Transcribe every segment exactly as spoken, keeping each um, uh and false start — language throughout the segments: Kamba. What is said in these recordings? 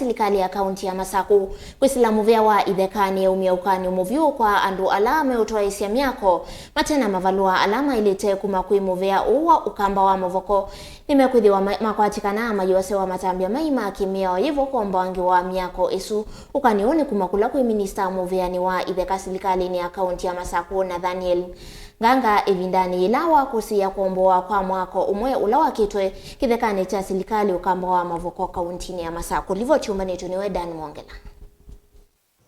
Silikalĩ ya kaunti ya Masaku kwĩsĩla mũvĩa wa Itheka nĩyaumya ũkany'o mũvyũ kwa andũ ala meũtwaĩĩsya myako mate na mavalũa ala maĩlĩte kuma kwĩ mũvĩa ũũ wa ũkamba wa mavoko. Nĩmekwĩthĩwa ma- makwatĩkana mayũasewa matambya mai ma kĩmĩao yĩvo kwa mbangi wa myako ĩsu. Ũkany'o ũũ nĩ kuma kũla kwĩ minista mũvĩanĩ wa Itheka silikalĩnĩ ya kaunti ya Masaku, Nathaniel Nganga, ĩvindanĩ yĩla wakũsĩĩa kũomboa kwa mwako ũmwe ũla wakĩtwe kĩthekanĩ kya silikalĩ ũkamba wa mavoko kauntinĩ ya Masaku. Livoti yũmbanĩtw'e nĩwe Dan Mwongela.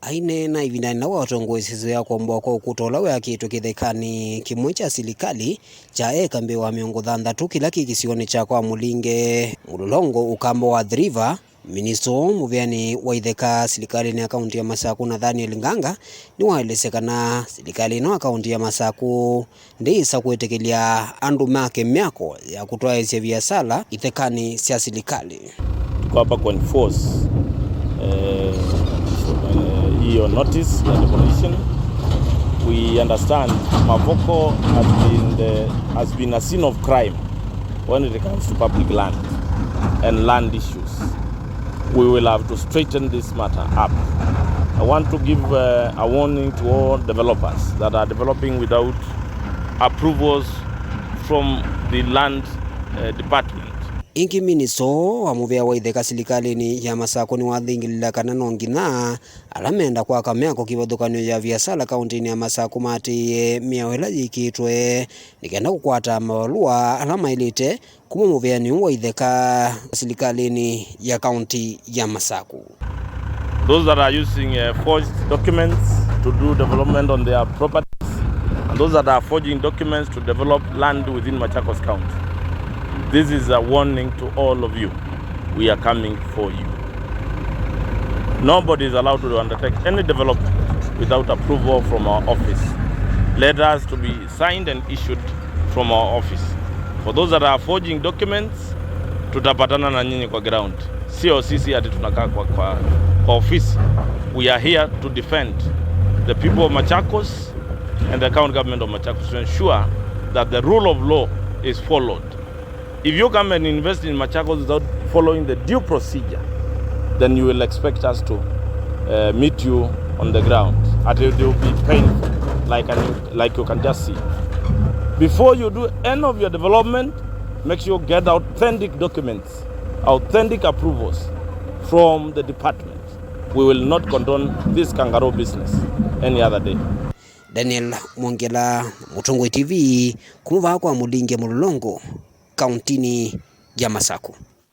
Aineena ĩvindanĩ yĩla watongoesye ĩseo ya kũomboa kwa ũkũta ũla weakĩtwe kĩthekanĩ kĩmwe kya silikalĩ kya eka mbee wa mĩongo thanthatũ kĩla kĩ kĩsionĩ kya kwa Mũlinge, Mũlolongo, ũkamba wa Athi River, minista ũũ mũvĩanĩ wa Itheka silikalĩnĩ ya kaunti ya Masaku, Nathaniel Nganga, nĩwaelesya kana silikalĩ ĩno ya kaunti ya Masaku ndĩĩsa kwĩtĩkĩlya andũ make myako ya kũtwaĩĩsya viasala ithekanĩ sya silikalĩ. Tuko hapa kuenforce, eh, eh, hiyo notice ya demolition. We understand Mavoko has been the, has been a scene of crime when it comes to public land and land issues. We will have to straighten this matter up. I want to give, uh, a warning to all developers that are developing without approvals from the land, uh, department. Ĩngĩ, minista ũũ wa mũvĩa wa Itheka silikalĩnĩ ya Masaku nĩwathingĩlĩla kana no nginya ala menda kwaka myako kĩvathũkany'o ya viasala kauntinĩ ya Masaku maatĩĩe mĩao ĩla yĩkĩtwe nĩ kenda kũkwata mavalũa ala maĩlĩte kuma mũvĩanĩ ũũ wa Itheka silikalĩnĩ ya kaunti ya Masaku. Those that are using, uh, forged documents to do development on their properties, and those that are forging documents to develop land within Machakos County, this is a warning to all of you. We are coming for you. Nobody is allowed to undertake any development without approval from our office. Letters to be signed and issued from our office. For those that are forging documents, tutapatana na nyinyi kwa ground. Sio sisi ati tunakaa kwa, kwa, kwa ofisi. We are here to defend the people of Machakos and the county government of Machakos to ensure that the rule of law is followed. If you come and invest in Machakos without following the due procedure, then you will expect us to, uh, meet you on the ground. And it will be painful, like, an, like you can just see. Before you do any of your development, make sure you get authentic documents, authentic approvals from the department. We will not condone this kangaroo business any other day. Daniel Mwongela, Mũtongoi T V, kuma vaa kwa Mũlinge Mũlolongo, kauntinĩ ya Masaku.